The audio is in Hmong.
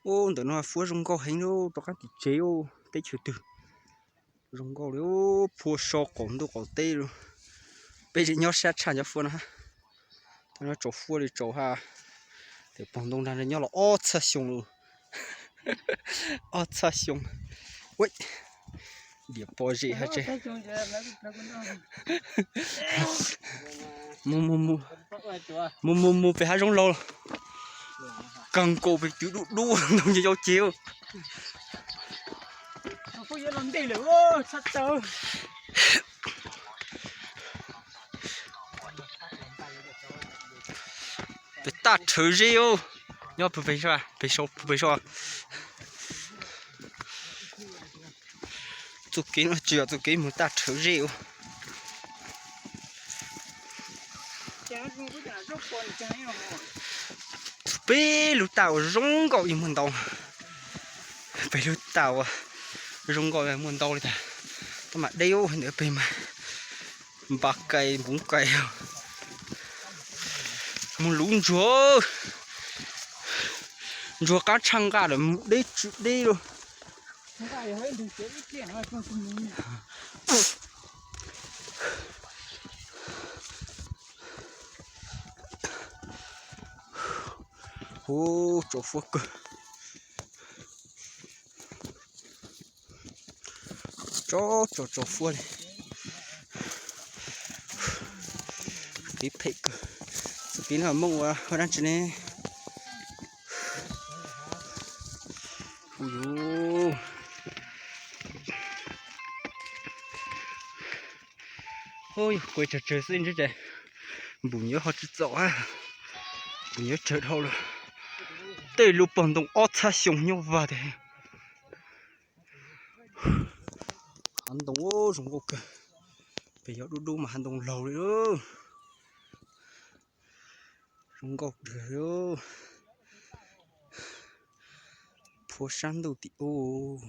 Ub, ntawm no fuab zoo nkauj heev li, rov qab tim tsev ub, teb chaws twg zoo nkauj li, phua so qaum ntuj qaum teb li. Peb tseem nyob sab tshaj cov fuab no. Thaum no tsaus fuab li tsaus ha, tes pog ntoo nrag nyob los ob txhiab xyoo lawm. Ob txhiab xyoo. Ua, diam pov zem hais tseg. Mus mus mus pem hav zoov laug, kawg nkaus pem twb dub dub ntoo nyob yau ceg. Pem taj rhawv zeb, nyob pem, pem sau, pem sau. Txoj kev no tsis yog txoj kev mus taj rhawv zeb. Peb lub taj uas zoo nkauj yeej muaj ntau, peb lub taj uas zoo nkauj muaj ntau li tas. Tab mam deb ntawd pem mas npa kais npuv kais mus luv ntsuag, ntsuag qab tshaj nqaj lawm, deb tsis deb lawm. Ub, tsaus fuab kawg. Tsaus tsaus tsaus fuab li. Kev phem kawg. Txoj kev no Hmoob ua ua dab tsi ne? Hu yus. Hu yus, kuv tsawg tsawg xwb ntshe ces npum nyuaj ho tsis txaus, npum nyuaj tsawg dhau lawm. Tej lub pog ntoo ob txhiab xyoo nyob vag tiag. Hav ntoo zoo nkauj kawg. Pem yog dub dub mas hav ntoo laug li. Zoo nkauj kawg. Phua sab ntuj tim ub.